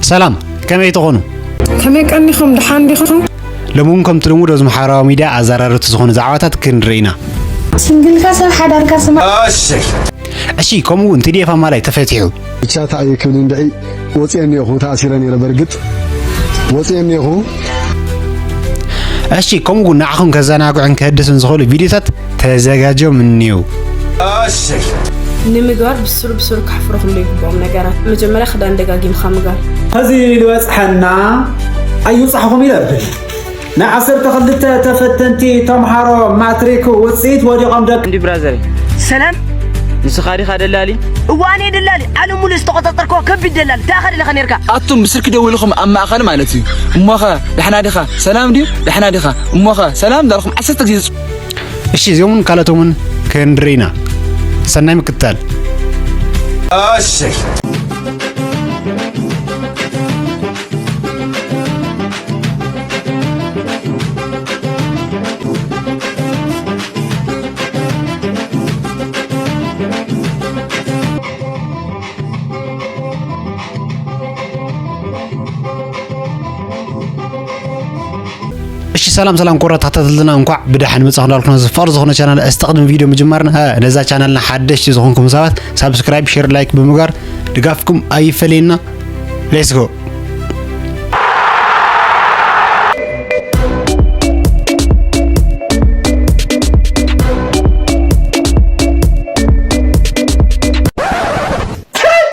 ሰላም፣ ከመይ ትኾኑ? ከመይ ቀኒኹም? ደሓን ዲኹም? ሎሚ እውን ከምቲ ልሙድ ኣብዚ ማሕበራዊ ሚድያ ኣዘራረብቲ ዝኾኑ ዛዕባታት ክንርኢ ኢና። ስንግልካ ሰብ ሓዳርካ ስማ። እሺ፣ ከምኡ እውን ቲ ዲ ኤፍ ኣማላይ ተፈቲሑ። ብቻ እንታይ እዩ ክብል እንድዒ፣ ወፅየ እኒኦኹ፣ ተኣሲረ ነይረ። በርግጥ ወፅየ እኒኦኹ። እሺ፣ ከምኡ እውን ንዓኹም ከዘናግዑን ከህድሱን ዝኽእሉ ቪድዮታት ተዘጋጅዮም እኒው። ንምግባር ብስሩ ብስሩ ከሕፍረኹም ዘይግብኦም ነገራት። መጀመርያ ክዳን ደጋጊምካ ምግባር። ሕዚ ዝበፅሐና ኣይውፃሕኹም ይለብል። ናይ ዓሰርተ ክልተ ተፈተንቲ ተምሃሮ ማትሪክ ውፅኢት ወዲቖም ደቂ እንዲ ብራዘር ሰላም ንስኻ ዲኻ ደላሊ? እዋ ኣነ ደላሊ ዓለም ሙሉ ዝተቆጻጸርኮ ከቢድ ደላሊ እንታይ ኣኸ ደለኻ ነርካ? ኣቱም ብስልኪ ደዊልኹም ኣብ ማእኸል ማለት እዩ። እሞኸ ደሕና ዲኻ? ሰላም ድዩ? ደሕና ዲኻ? እሞኸ ሰላም እንዳልኩም ዓሰርተ ግዜ ዝጽ- እሺ፣ እዚኦምን ካልኦቶምን ክንርኢ ኢና። ሰናይ ምክትታል። እሺ፣ ሰላም ሰላም ክቡራት ተኸታተልትና፣ እንኳዕ ብደሓን መጻኹም እንዳልኩና፣ እዚ ፍቕሪ ዝኾነ ቻናል፣ እስቲ ቅድሚ ቪድዮ ምጅማርና፣ እ፣ ነዛ ቻናልና ሓደሽቲ ዝኾንኩም ሰባት ሳብስክራይብ፣ ሼር፣ ላይክ ብምግባር ድጋፍኩም ኣይፈለየና። ሌትስ ጎ።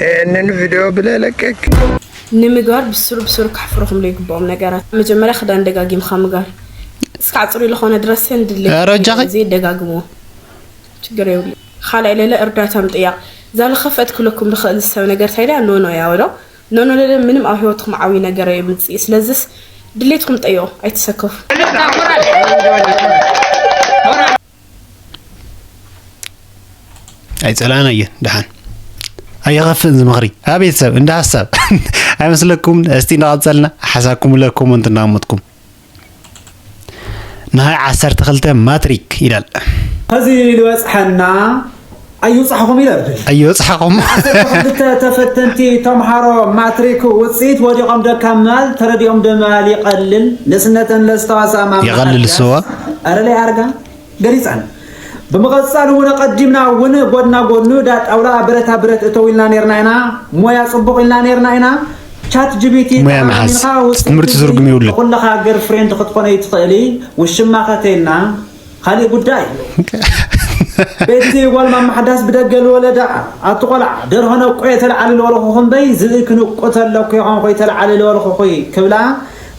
ይህንን ቪዲዮ ብለይ ለቀቅ። ንምግባር ብስሩ ብስሩ ከሕፍረኹም ዘይግብኦም ነገራት። መጀመርያ ክዳን ደጋጊምካ ምግባር። እስካዕ ፅሩይ ዝኾነ ድረስ እንድለ ኧረ እጃኺ። ዘይደጋግሞ ችግር የብሉ። ካልኣይ ለለ እርዳታ ምጥያቕ። እዛ ልኸፈት ክለኩም ልኽእል ሰብ ነገር ታይዳ ኖኖ እያ ወዶ። ኖኖ ለለ ምንም ኣብ ህይወትኩም ዓብይ ነገር የምፅእ። ስለዝስ ድሌትኩም ጠይቑ፣ ኣይትሰከፉ። ኣይጸላእናየን ደሓን። ኣይኸፍእን ዝምኽሪ። ኣቤት ሰብ እንዳ ሐሳብ። ኣይመስለኩም? እስቲ እንዳቐጸልና ሓሳብኩም ለኩም እንትን እንዳመጥኩም። ናይ ዓሰርተ ክልተ ማትሪክ ይላል። ሕዚ ዝበፅሐና ኣይውፃሕኹም ይለብል። ኣይውፃሕኹም። ዓሰርተ ክልተ ተፈተንቲ ተምሃሮ ማትሪክ ውፅኢት ወዲቖም ደካማል ተረዲኦም ደማል ይቐልል ንእስነተን ለዝተዋሳ ማማ ይቐልል ሓዳስ ስዋ። ኣረ ለይ ኣርጋ ገሊፀን። ብምቐፃል እውን ቀዲምና እውን ጎድና ጎድኑ ዳ ጣውላ ብረታ ብረት እተው ኢልና ነርና ኢና። ሞያ ፅቡቕ ኢልና ነርና ኢና። ቻት ጂቢቲ ሞያ ምሓዝ። ትምህርቲ ዝርጉም ይውልድ። ኩለኻ ገር ፍሬንድ ክትኾነ ይትኽእሊ ውሽማ ከተይልና ካሊእ ጉዳይ እዩ። ቤቲ ጓል ማማ ሓዳስ ብደገ ልወለዳ ኣቲ ቆልዓ ደርሆ ነቆ የተልዓሊ ልወለኹ እምበይ ዝብኢ ክንቁ ተለኩ ይኾንኹ ይተልዓሊ ልወለኹ ክብላ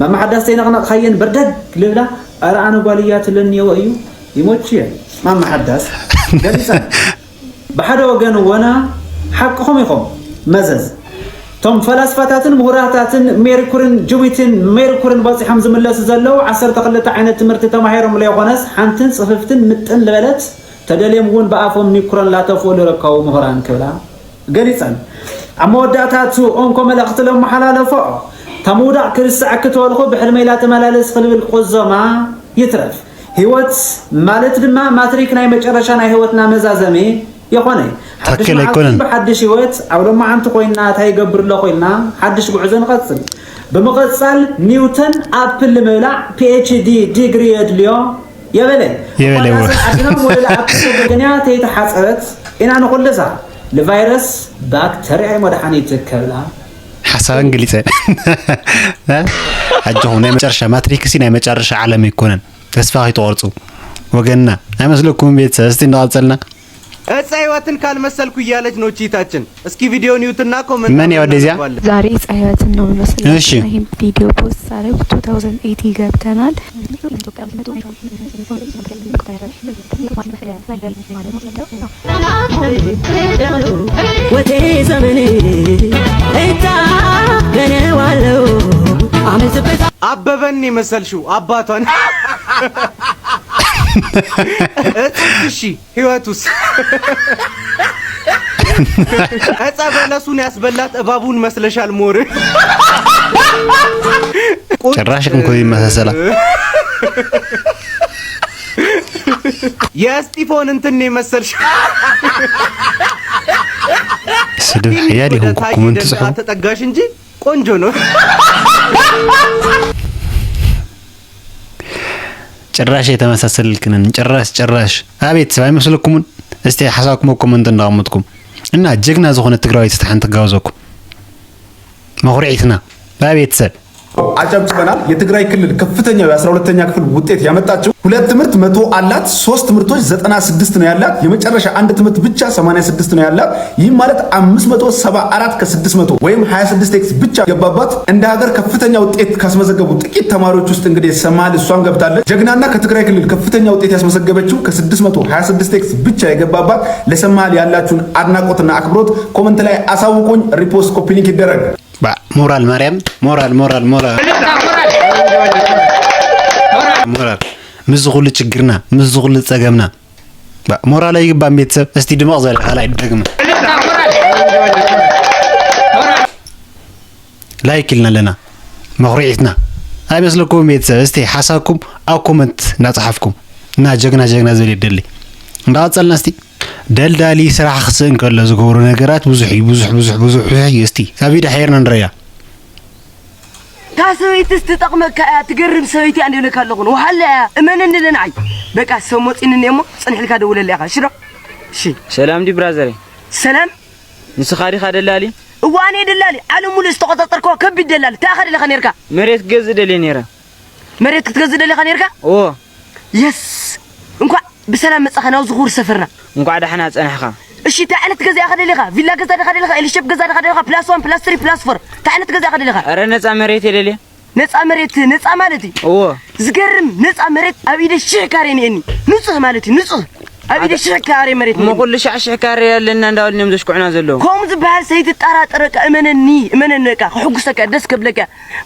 ማማ ሓዳስ ተይነቕነቕኻየን በርደግ ልብላ ኣረ ኣነ ጓል እያ ትለኒዮ እዩ ይሞችየ ማማ ሓዳስ ገሊፀን። ብሓደ ወገን ወና ሓቅኹም ኢኹም መዘዝ እቶም ፈላስፋታትን ምሁራታትን ሜርኩርን ጅዊትን ሜርኩርን በፂሖም ዝምለሱ ዘለዉ ዓሰርተ ክልተ ዓይነት ትምህርቲ ተማሂሮም ለይኾነስ ሓንትን ፅፍፍትን ምጥን ልበለት ተደልዮም እውን ብኣፎም ኒኩረን ላተፍኡ ልረከቡ ምሁራን ክብላ ገሊፀን። ኣብ መወዳእታ እቲ ኦንኮ መልእኽቲ ለመሓላለፎ እታ ምውዳቕ ክርስዕ ክትበልኹ ብሕልመይ ላተመላለስ ክልብል ቁዞማ ይትረፍ። ህይወት ማለት ድማ ማትሪክ ናይ መጨረሻ ናይ ህይወትና መዛዘሚ የኾነ። ሓድሽ ትክክል መዓልቲ ኣይኮነን። ብሓድሽ ህይወት ኣብ ሎማዓንቲ ኮይንና እንታይ ይገብር ኣሎ ኮይንና ሓድሽ ጉዕዞ ንቐጽል። ብምቕጻል ኒውተን ኣፕል ንምብላዕ ፒ ኤች ዲ ዲግሪ የድልዮ የበለ። የበለ እኳ ይበለ። ናሰብ ዓድና ሞዴል ኣፕል በገንያ ተይተሓጸበት ኢና ንኹልሳ ንቫይረስ ባክተርያ እዩ መድሓኒት ከብላ ሓሳበን ገሊጸ። ኣጆኹም ናይ መጨረሻ ማትሪክሲ ናይ መጨረሻ ዓለም ኣይኮነን። ተስፋ ከይትቆርጹ ወገንና። ኣይመስለኩም ቤተሰብ? እስቲ እንዳቐጸልና። እፀ ህይወትን ካልመሰልኩ እያለች ነው ቺታችን። እስኪ ቪዲዮን ይዩትና ኮመንት መን ያው እንደዚያ? እናነባለን። ዛሬ ፀ ህይወትን ነው የምመስለው። እሺ። ይህም ቪዲዮ ፖስት ሳደርግ two thousand eighty ገብተናል። ወቴ ዘመኔ እታገነዋለሁ አመልጥበት አበበን የመሰልሽው አባቷን። እጽ እሺ ህይወቱስ እጸ በለሱን ያስበላት እባቡን መስለሻል። ሞር ጭራሽ እንኮ ይመሳሰላል። የእስጢፎን እንትን ነው የመሰልሽ። ስድብ ሓያል ይኹን ወደ ታዬ ኮመንት ደንደዓ ጽሑፍ። ተጠጋሽ እንጂ ቆንጆ ነው። ጭራሽ የተመሳሰልክንን ጭራሽ ጭራሽ። ኣቤት ሰብ ኣይመስለኩምን? እስቲ ሓሳብኩም ኮመንት እንዳቐመጥኩም እና ጀግና ዝኾነ ትግራዋይ ተሓንቲ ጋብዘኩም። መኹሪዒትና ኣቤት ሰብ አጨብጭበናል። የትግራይ ክልል ከፍተኛው የ12ኛ ክፍል ውጤት ያመጣችው ሁለት ትምህርት መቶ አላት፣ ሶስት ትምህርቶች ዘጠና ስድስት ነው ያላት። የመጨረሻ አንድ ትምህርት ብቻ ሰማንያ ስድስት ነው ያላት። ይህ ማለት አምስት መቶ ሰባ አራት ከ600 ወይም ሃያ ስድስት ኤክስ ብቻ የገባባት። እንደ ሀገር ከፍተኛ ውጤት ካስመዘገቡ ጥቂት ተማሪዎች ውስጥ እንግዲህ ሰማል እሷም ገብታለች። ጀግናና ከትግራይ ክልል ከፍተኛ ውጤት ያስመዘገበችው ከ626 ኤክስ ብቻ የገባባት ለሰማል ያላችሁን አድናቆትና አክብሮት ኮመንት ላይ አሳውቁኝ። ሪፖስት ኮፒ ሊንክ ይደረግ። ሞራል ማርያም ሞራል ሞራል ሞራል ሞራል ምስዚ ኩሉ ችግርና ምስዚ ኩሉ ፀገምና ሞራል ኣይግባም ቤተሰብ። እስቲ ድመቕ ዝበለ ካልኣይ ደግመ ላይክ ኢልና ኣለና መኹሪዒትና ኣይመስለኩም ቤተሰብ። እስቲ ሓሳብኩም ኣብ ኮመንት እናፀሓፍኩም እና ጀግና ጀግና ዝብል የደሊ እንዳቐፀልና እስቲ ደልዳሊ ስራሕ ክስእን ከሎ ዝገብሮ ነገራት ብዙሕ እዩ ብዙሕ ብዙሕ ብዙሕ እዩ። እስቲ ካብ ቪድዮ ሓይርና ንረያ። እታ ሰበይትስ ትጠቕመካ እያ፣ ትገርም ሰበይቲ እያ እንዲለካ ኣለኹ። ንውሓለ እያ፣ እመነኒ ለንዓይ። በቃ ሰብ መፂንኒ እሞ ፅንሕ ኢልካ ደውለለይ ኢኻ። እሺ ዶ? እሺ። ሰላም ዲ ብራዘረይ? ሰላም። ንስኻ ዲኻ ደላሊ? እዋ ኣነ ደላሊ። ዓለም ሙሉእ ዝተቖጻጸርካዋ ከቢድ ደላሊ። እንታይ ኢኻ ደሊኻ ነይርካ? መሬት ክገዝእ ደልየ ነይረ። መሬት ክትገዝእ ደሊኻ ነይርካ? እዎ። የስ! እንኳዕ ብሰላም መጻኻ ናብዚ ክቡር ሰፈርና። እንኳዕ ዳሕና ጸናሕኻ። እሺ፣ እንታይ ዓይነት ገዛ ኢኻ ደሊኻ? ቪላ ገዛ ዲኻ ደሊኻ? ኤልሸፕ ገዛ ዲኻ ደሊኻ? ፕላስ ዋን፣ ፕላስ ትሪ፣ ፕላስ ፎር። እንታይ ዓይነት ገዛ ኢኻ ደሊኻ? ኧረ ነጻ መሬት እየ ደልየ። ነጻ መሬት፣ ነጻ ማለት እዩ። እዎ። ዝገርም፣ ነጻ መሬት ኣብ ኢደ ሽሕ ካሬ እኒኤኒ። ንጹህ ማለት እዩ፣ ንጹህ። ኣብ ኢደ ሽሕ ካሬ መሬት እሞ እኒኤኒ። ኩሉ ሻዕ ሽሕ ካሬ ኣለና እንዳበሉኒ እዮም ዘሽኩዑና ዘለዉ። ከምኡ ዝበሃል ሰይትጠራጠር፣ በቃ እመነኒ፣ እመነኒ፣ በቃ ከሕጉሰካ፣ ደስ ከብለካ።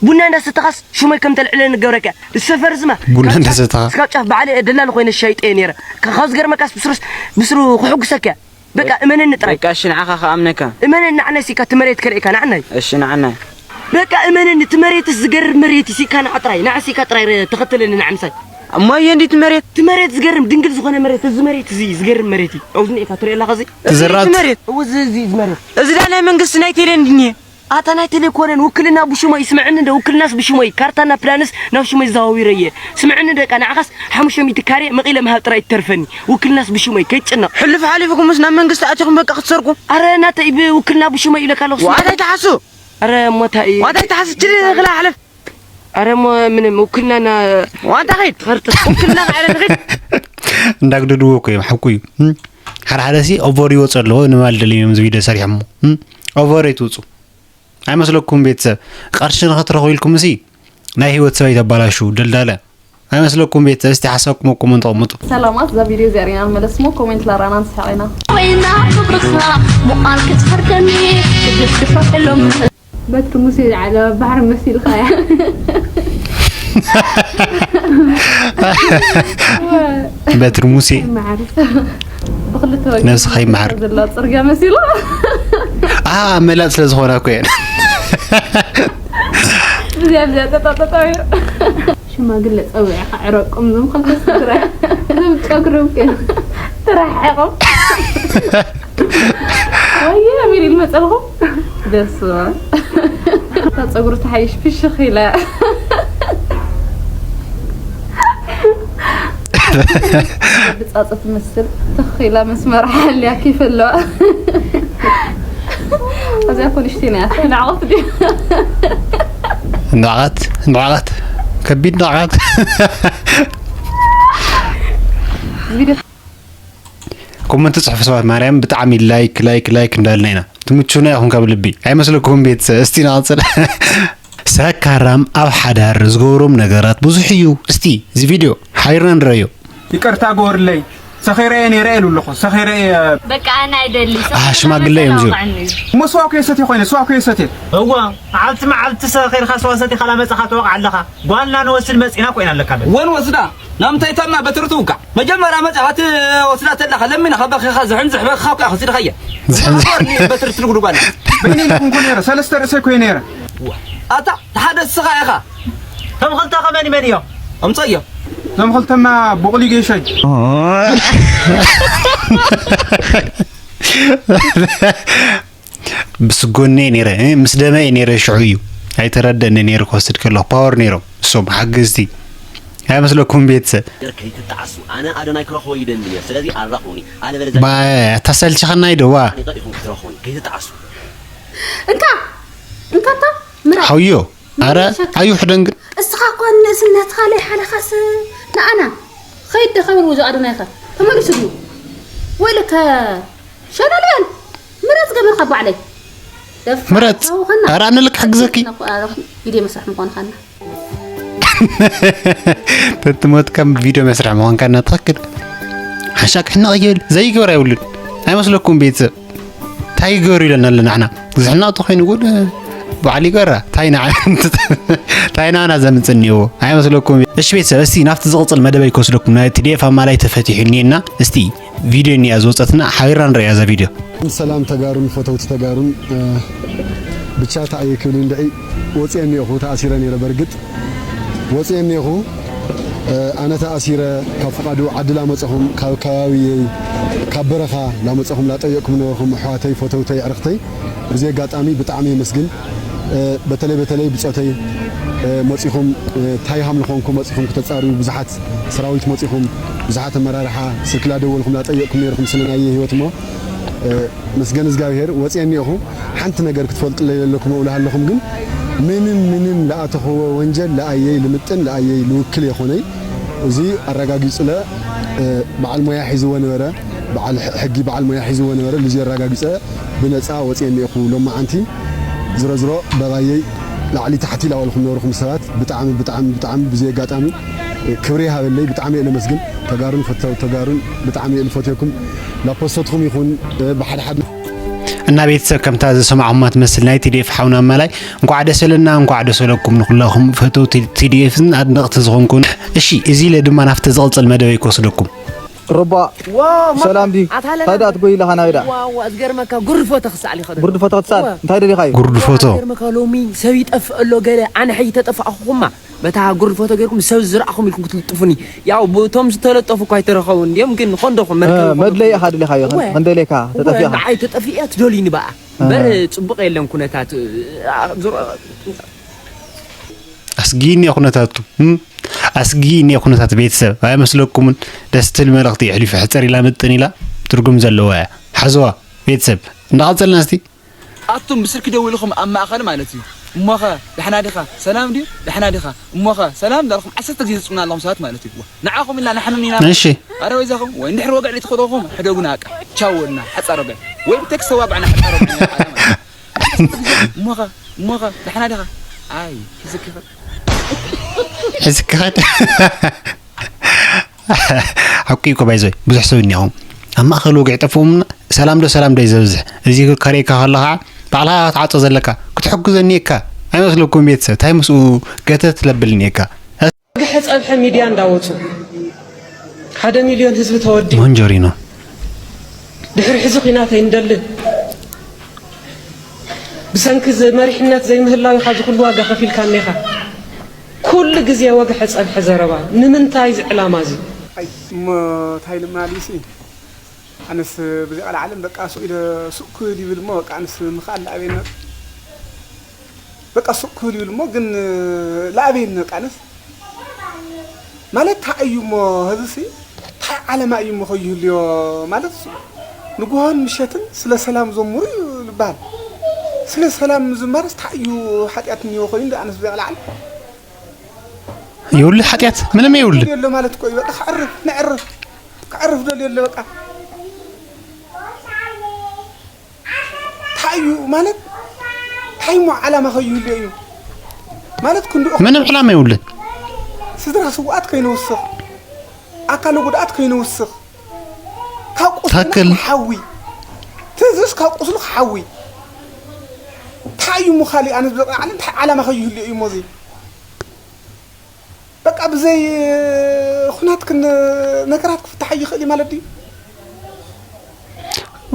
ቡና እንዳሰተኻስ ሽሞይ ከም ተልዕለኒ ክገብረካ። ዝሰፈር ዝማ ቡና እንዳሰተኻ። እስካብ ጫፍ ባዕለ ደላል ኮይነ ሻይጠ እየ ነይረ። ካብ ዝገርመካስ ብስሩስ ብስሩ ክሕጉሰካ። በቃ እመነኒ ጥራይ። በቃ እሺ ንዓኻ ክኣምነካ። እመነኒ ንዓናይ ሲካ እቲ መሬት ከርእየካ ንዓናይ። እሺ ንዓናይ። በቃ እመነኒ እቲ መሬትስ ዝገርም መሬት እዩ ሲካ ንዓ ጥራይ። ንዓ ሲካ ጥራይ ረ-፣ ተኸተለኒ ንዓ ምሳይ። እሞ ኣየ እንዲ እቲ መሬት? እቲ መሬት ዝገርም ድንግል ዝኾነ መሬት እዚ መሬት እዚ ዝገርም መሬት እዩ። ኣብዚ ንዒካ ትሪኦ ኣለኻ እዚ? እዚ ዝራእቲ? መሬት። እዎ እዚ እዚ እዚ መሬት። እዚ ዳ ናይ መንግስቲ ናይ ቴሌ እንድኒ። ኣታ ናይ ቴሌ ኮነን ውክልና ብሽሞይ ስምዕኒ እንደ ውክልናስ ብሽሞይ ካርታና ፕላንስ ናብ ሽሞይ ዘዋዊረ እየ ስምዕኒ ደቃ ንዓኻስ ሓሙሽተ ሚእቲ ካሬ መቒለ ምሃብ ጥራይ ትተርፈኒ ውክልናስ ብሽሞይ ከይትጭነቕ። ሕሉፍ ሓሊፉኩምስ ናብ መንግስቲ ኣቲኹም በቃ ክትሰርቁ። ኣረ ናተይ ብውክልና ብሽሞይ ኢለካ ኣለኹ። ዋታይ ተሓሱ? ኣረ እሞታይ ዋታይ ተሓሱ ችሊ ክላ ሓለፍ። ኣረ እሞ ምንም ውክልና ና ዋንታ ኸይድ። ውክልና ኸይድ። እንዳግደድዎ እኮ እዮም ሓቁ እዩ። ሓደ ሓደ ሲ ኦቨር ይወፅ ኣለዎ ንማል ደልዮም ዝቪዲዮ ሰሪሖሞ ኦቨር ኣይትውፁ። ኣይመስለኩም ቤተሰብ? ቅርሺ ንኽትረኽቡ ኢልኩም እሲ ናይ ህይወት ሰብ ኣይተባላሹ። ደልዳለ ኣይመስለኩም ቤተሰብ? እስቲ ሓሳብኩም ኣብ ኮመንት ኣቕምጡ። ሰላማት፣ እዛ ቪድዮ እዚኣ ሪና ንመለስ እሞ ኮሜንት ላራና ንስሕቕ ኢና። ኮይና ክብርኻ ምዃን ክትፈርደኒ ትግፍግፈሎም። በትሪ ሙሴ ዝዓለባ ባሕሪ መሲልካ እያ። በትሪ ሙሴ ማዕርስ ብክልተ ወገን ነብስኻ ይመሓር። ዘላ ጽርግያ መሲሉ። ኣ መላጥ ስለ ዝኾና እኮ እየን። እዚኣ እዚኣ ጠጣጠጣ ሽማግለ ጸዊዕኻ ዕረቆም ዞም ክልተ ስድራ ዞም ጨጉሮም ከ ተረሓሒቖም። ወየ ኣሚር ኢሉ መጸልኹ። ደስ በል። እታ ጸጉሩ ተሓይሽ ፍሽኽ ኢላ። ብጻጸ ትመስል ትኽ ኢላ መስመር ሓልያ ኪፍ ኣለዋ። እዚኣ እኮ ንእሽተይ ናይ ኣታ ንዕቐት ድዩ? ንዕቐት ንዕቐት ከቢድ ንዕቐት። ኮመንት ጽሑፍ ሰባት ማርያም ብጣዕሚ ላይክ ላይክ ላይክ እንዳልና ኢና ትምቹና ኢኹም ካብ ልቢ ኣይመስለኩም ቤተሰብ እስቲ ንቐጽል። ሰካራም ኣብ ሓዳር ዝገብሮም ነገራት ብዙሕ እዩ። እስቲ እዚ ቪድዮ ሓቢርና ንረዮ። ይቅርታ ግበሩለይ፣ ሰኺረ እየ ነይረ ኢሉ ኣለኹ። ሰኺረ እየ። በቃ ኣነ ኣይደሊ። ኣህ፣ ሽማግለ እዮም እዚኦም። እሞ ስዋ እኮ የሰትየ ኮይነ፣ ስዋ እኮ የሰትየ። እዋ፣ መዓልቲ መዓልቲ ሰኺርካ ስዋ ሰቲኻ ላመጻኻ ትወቕዕ ኣለኻ። ጓልና ንወስድ መጺና ኮይና ኣለካ በል። ወን ወስዳ፣ ናምንታይ ታማ በትሪ ትውቃዕ? መጀመርያ መጺኻ ትወስዳ ተለኻ ለሚንኻ በኺኻ ዝሕን ዝሕበኻ እኮ ኢኻ ወሲድኻያ። ዝሕን እዛ ጓል በትሪ ትድጉድጓ ኣላ። በይነይ ኢለኩም እኮ ነይረ፣ ሰለስተ ርእሰይ እኮ እየ ነይረ። ኣታ፣ ሓደ እስኻ ኢኻ። እቶም ክልተ ከመን መን እዮም? ኣምፀዮ። እቶም ክልተማ ቡቕሊ ጌሻይ። ብስጎነ ነይረ፣ እ፣ ምስ ደመ ነይረ። ሽዑ እዩ ኣይተረደኒ ነይሩ ክወስድ ከለኹ ፓወር ነይሮም እሶም ሓገዝቲ ኣይመስለኩም ቤተሰብ። ነገር ከይትጣዓሱ። ኣነ ኣዶናይ ክረኽቦ ይደሊ እየ። ስለዚ ኣራኽቡኒ። ኣለበለዚያ ባየ ኣታሰልችኸና ይደዋ። ኒቐ ኢኹም ክትረኽቡኒ። ከይትጣዓሱ። እንካ እንካታ ምራ ሓውዮ ኣረ ኣዩ ሕደንግል እስኻ እኳ ንእስነትኻ ለይሓለኻስ ንኣና ኸይድ ዶ ከብል ወዞ ኣዶናይኸ ተመሊሱ ድዩ ወይለከ ሸለልያን ምረፅ ገበርካ ባዕለይ ምረፅ ኣረ ኣነ ልክ ሕግዘኪ ቪድዮ መስራሕ ምኾንካና ተትሞት ከም ቪድዮ መስርሕ ምዃንካ እና ትኽክል ሓሻክ ሕነቕ ይብል ዘይግበር ኣይብሉን ኣይመስለኩም ቤተሰብ እንታይ ይገሩ ኢለና ኣለና ንሕና ዝሕነቕ ተኾይኑ እውን በዓል ይገራ ታይ ንዓ ታይ ንዓና ዘምፅእ እኒአዎ ኣይመስለኩም እሺ ቤተሰብ እስቲ ናብቲ ዝቕፅል መደበይ ክወስደኩም ናይ ቲዲኤፍ ኣማላይ ተፈቲሑ እኒኤና እስቲ ቪድዮ እኒኣ ዝወፀትና ሓቢርና ንሪኣ እዛ ቪድዮ ሰላም ተጋሩን ፈተውቲ ተጋሩን እ፣ ብቻ ተኣየ ክብል እንድዒ ወፅየ እኒኦኹ ተኣሲረ ነይረ በርግጥ ወፅየ እኒኦኹ እ፣ ኣነ ተኣሲረ ካብ ፍቓዱ ዓዲ ላመፀኹም ካብ ከባቢየይ ካብ በረኻ ላመፀኹም ላጠየቅኩም ነበርኩም ኣሕዋተይ ፈተውተይ ዕርኽተይ እዚ ኣጋጣሚ ብጣዕሚ የመስግን እ፣ በተለይ በተለይ ብፆተይ እ፣ መፂኹም እ፣ ታይ ሃም ልኾንኩ መፂኹም ክተፃርዩ ብዙሓት ሰራዊት መፂኹም ብዙሓት ኣመራርሓ ስልኪ ላደወልኩም ላጠየቅኩም ነይርኩም ስለ ናየ ህይወት እሞ መስገን እግዚኣብሔር ወፅየ እኒኦኹ ሓንቲ ነገር ክትፈልጥለይ ኣለኩም እብልሃለኹም ግን ምንም ምንም ለኣተኽዎ ወንጀል ለኣየይ ልምጥን ለኣየይ ልውክል የኾነይ እዚ ኣረጋጊፁለ በዓል ሞያ ሒዝዎ ነበረ በዓል ሕጊ በዓል ሞያ ሒዝዎ ነበረ ልዚ ኣረጋጊፀ ብነፃ ወፅየ እኒኦኹ ሎማዓንቲ ዝሮ ዝሮ በባየይ ላዕሊ ታሕቲ ላበልኩም ነበርኩም ሰባት ብጣዕሚ ብጣዕሚ ብጣዕሚ ብዚ ኣጋጣሚ ክብሪ ይሃበለይ ብጣዕሚ እየ ለመስግን ተጋሩን ፈተው ተጋሩን ብጣዕሚ እየ ልፈትየኩም ላፖስተትኩም ይኹን ብሓደ ሓደ እና ቤተሰብ ከምታ ዝሰማዕኹማ ትመስል ናይ ቲዲኤፍ ሓውና ኣማላይ እንኳዕ ደስ በለና እንኳዕ ደስ በለኩም ንኩላኹም ፈተው ቲዲኤፍን ኣድነቕቲ ዝኾንኩን እሺ እዚ ኢለ ድማ ናብቲ ዝቕፅል መደበይ ክወስደኩም ሩባ ሰላም ድዩ? እንታይ ደኣ ትጎይ ኣለኻ ናበይ ደኣ? ዝገርመካ ጉርድ ፎቶ ክሳዕ ሊኸ ጉርድ ፎቶ ክትሳል እንታይ ደሊኻ እዩ? ጉርድ ፎቶ ዝገርመካ ሎሚ ሰብ ይጠፍእ ኣሎ ገለ ኣነ ሕጂ ተጠፋእኹኹማ በታ ጉርድ ፎቶ ገይርኩም ሰብ ዝረኣኹም ኢልኩም ክትልጥፉኒ ያው እቶም ዝተለጠፉ እኳ ኣይተረኸቡን ድዮም ግን ኾንዶኹም መድለይ ኢኻ ደሊኻዮ ክንደሌካ ተጠፊእኻ ንዓይ ተጠፊእያ ትደልዩኒ በኣ እምበር ፅቡቕ የለን ኩነታት ኣስጊኒ ኩነታቱ ኣስጊኒ ኩነታት ቤተሰብ ኣይመስለኩምን ደስ ትብል መልእኽቲ የሕሊፉ ሕፅር ኢላ ምጥን ኢላ ትርጉም ዘለዋ እያ ሓዝዋ ቤተሰብ እንዳቐፀልና እስቲ ኣቱም ብስልኪ ደዊልኹም ኣብ ማእኸል ማለት እዩ እሞኸ ዳሕና ዲኻ ሰላም ድዩ ዳሕና ዲኻ እሞኸ ሰላም እንዳልኩም ዓሰርተ ግዜ ትፅምና ኣለኹም ሰባት ማለት እዩ ንዓኹም ኢልና ንሓምም ኢና እሺ ኣረ ወይዛኹም ወይ እንድሕር ወግዕ ልትኸደኹም ሕደጉና በቃ ቻው ወልና ሓፃር ወግዕ ወይ ብቴክስ ተዋግዕና ሓፃር ወግዕ እሞኸ እሞኸ ዳሕና ዲኻ ኣይ ሒዝኪ ኸድ ሒዝኪ ኸድ ሓቂ እኮ ባይዘይ ብዙሕ ሰብ እኒኦም ኣብ ማእኸል ወግዒ ጠፍኦምና ሰላም ዶ ሰላም ዶ እዩ ዘብዝሕ እዚ ከርእየካ ከሎ ከዓ ባዕልኻ ክትዓፆ ዘለካ ክትሕግዞ እኒኤካ ኣይመስለኩም ቤተሰብ እንታይ ምስኡ ገተት ለብል እኒኤካ ወግሐ ጸብሐ ሚድያ እንዳወጹ ሓደ ሚልዮን ህዝቢ ተወዲኡ ሞንጆሪኖ ድሕሪ ሕዚ ኲናት ኣይንደልን ብሰንኪ መሪሕነት ዘይምህላው ኢኻ እዚ ኩሉ ዋጋ ከፊልካኒ ኢኻ ኩሉ ግዜ ወግሐ ጸብሐ ዘረባ ንምንታይ እዚ ዕላማ እዚ እሞ እንታይ ልማሊሲ ኣነስ ብዚኣ ለዓለም በቃ ሱቕ ኢለ ሱቕ ክብል ይብል እሞ በቃ ኣነስ ምኽኣል ለኣበየኒ በቃ በቃ ሱቕ ክብል ይብል እሞ ግን ለኣበየኒ በቃ ኣነስ ማለት እንታይ እዩ እሞ ህዝሲ እንታይ ዓለማ እዩ እሞ ከይህልዮ ማለት ንጉሆን ምሸትን ስለ ሰላም ዘሙሩ እዩ ልበሃል ስለ ሰላም ምዝማርስ እንታይ እዩ ሓጢኣት እኒኦ ኮይኑ ኣነስ ብዚኣ ለዓለም የውልህ ሓጢኣት ምንም የውልህ የለ ማለት እኮ እዩ በቃ ክዕርፍ ነዕርፍ ክዕርፍ ደልዮ ኣሎ በቃ እንታይ እዩ ማለት እንታይ እሞ ዓላማ ከይህልዮ እዩ ማለት ክንድኡ ምንም ዕላማ የውልን ስድራ ስውኣት ከይንውስኽ ኣካለ ጉድኣት ከይንውስኽ ካብ ቁስልና ትኽክል። ክሓዊ ትዝስ ካብ ቁስሉ ክሓዊ እንታይ እዩ ምኻሊ ኣነ ዝበቕዓለ እንታይ ዓላማ ከይህልዮ እዩ ሞዚ በቃ ብዘይ ኹናት ክን ነገራት ክፍታሕ ይኽእል እዩ ማለት ድዩ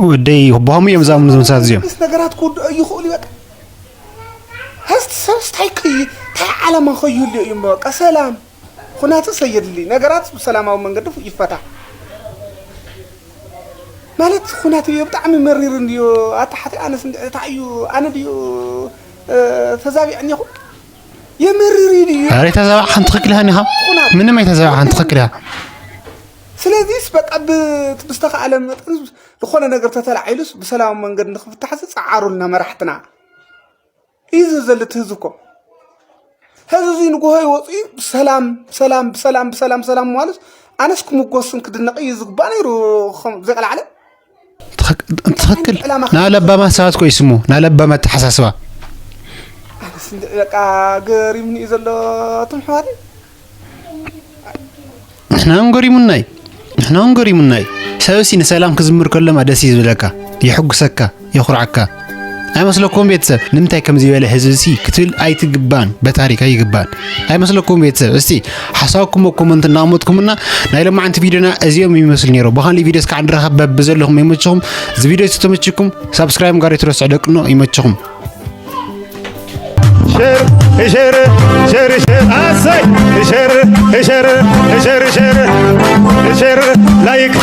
ወደይ ቦሃሙ እዮም ዛም ዝምሳት እዚኦም ምስ ነገራት ክውድኦ ይኽእሉ እዩ በቃ ህዝቲ ሰብስ እንታይ ክይ እንታይ ዓለማ ከይህልዮ እዩ እሞ በቃ ሰላም ኹናትስ ኣየድሊ ነገራት ብሰላማዊ መንገዲ ይፈታ ማለት ኩናት እዩ ብጣዕሚ መሪር እንድዮ። ኣታ ሓቲ ኣነስ እንድዒ እንታይ እዩ ኣነ ድዩ ተዛቢዕኒ ይኹን የመሪር እዩ ድዩ? ኧረ ተዛባዕካን ትኽክል ኢኻ ኒኻ። ምንም ኣይተዛባዕካን ትኽክል ኢኻ። ስለዚስ በቃ ብዝተኻእለ መጠን ዝኾነ ነገር ተተላዒሉስ ብሰላም መንገድ ንክፍታሕ ዝፀዓሩልና መራሕትና እዩ ዘዘልት ህዝብኮ። ህዝብ እዚ ንጎሆ ይወፅኡ ሰላም ሰላም ብሰላም ብሰላም ሰላም ማለስ ኣነስ ክምጎስን ክድነቕ እዩ ዝግባእ ነይሩ። ዘይቀላዕለ ትኽክል። ናለባማ ሰባት ኮ ይስሙ ናለባማ ኣተሓሳስባ ኣነስ በቃ ገሪምኒ እዩ ዘሎ። ኣቶም ሕዋሪ ንሕና እውን ገሪሙናይ ንሕና እውን ገሪሙናይ። ሰብሲ ንሰላም ክዝምር ከሎማ ደስ እዩ ዝብለካ፣ የሕጉሰካ፣ የኹርዓካ። ኣይመስለኩም ቤተሰብ? ንምንታይ ከምዚ ዝበለ ህዝብሲ ክትብል ኣይትግባን፣ በታሪክ ኣይግባን። ኣይመስለኩም ቤተሰብ? እስቲ ሓሳብኩም ኮመንት እናቕመጥኩምና ናይ ለማዓንቲ ቪዲዮና እዚኦም ይመስሉ ነይሩ። ብኻሊእ ቪዲዮ እስካዕ ንራኸብ በብዘለኹም ይመችኹም። እዚ ቪዲዮ ዝተመችኩም ሳብስክራይብ ጋር ይትረስዕ ደቅኖ ይመችኹም። ሸር ሸር ሸር ሸር ኣሰይ ሸር ሸር ሸር ሸር ላይክ